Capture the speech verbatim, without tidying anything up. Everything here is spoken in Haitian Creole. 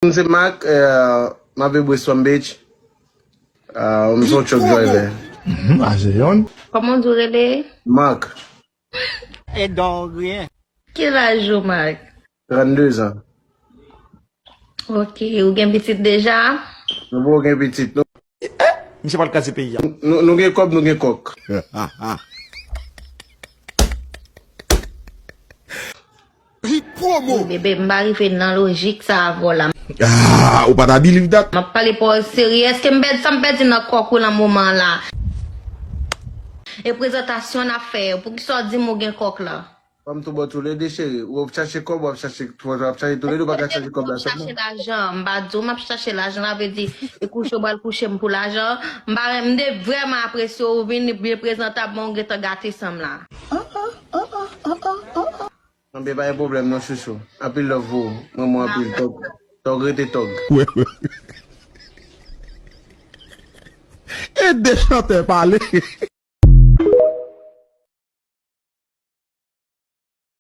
M se Marc, euh, m ap viv West Palm Beach. Euh, m se yon truck driver. Mhm, a se yon. Kòman w di w rele? Marc, E doryen. Ki laj ou, Marc? trannde zan. Ok, ou gen pitit deja? Nou poko gen pitit, non. Misye pral kraze peyi a. Nou, nou gen kòb, nou gen kòk. Wi, bebe, m pa rive nan lojik sa avè w la. Ah, ou pa ta believe that. M ap pale pa w serye. Èske m pèdi sa m pèdi nan kòk ou lan moman la? E prezantasyon n ap fè. Poukisa w di m ou gen kòk la? Fòm tou bò tou le de cheri. Ou ap chache kòb, w ap chache, w ap chache tou le de, ou pa ka chache kòb la Chache sèlman. Lajan, m pa di w m ap chache lajan, la vle di, e kouche w pral kouche m pou lajan. M pa renmen, m te vrèman apresye w, ou vin byen prezantab, men w gentan gate san m la. Anben, pa gen pwoblèm non, chouchou. Anpil love pou ou. Mwen, mwen anpil. Tòg, tòg rete tòg. E de chantè pale.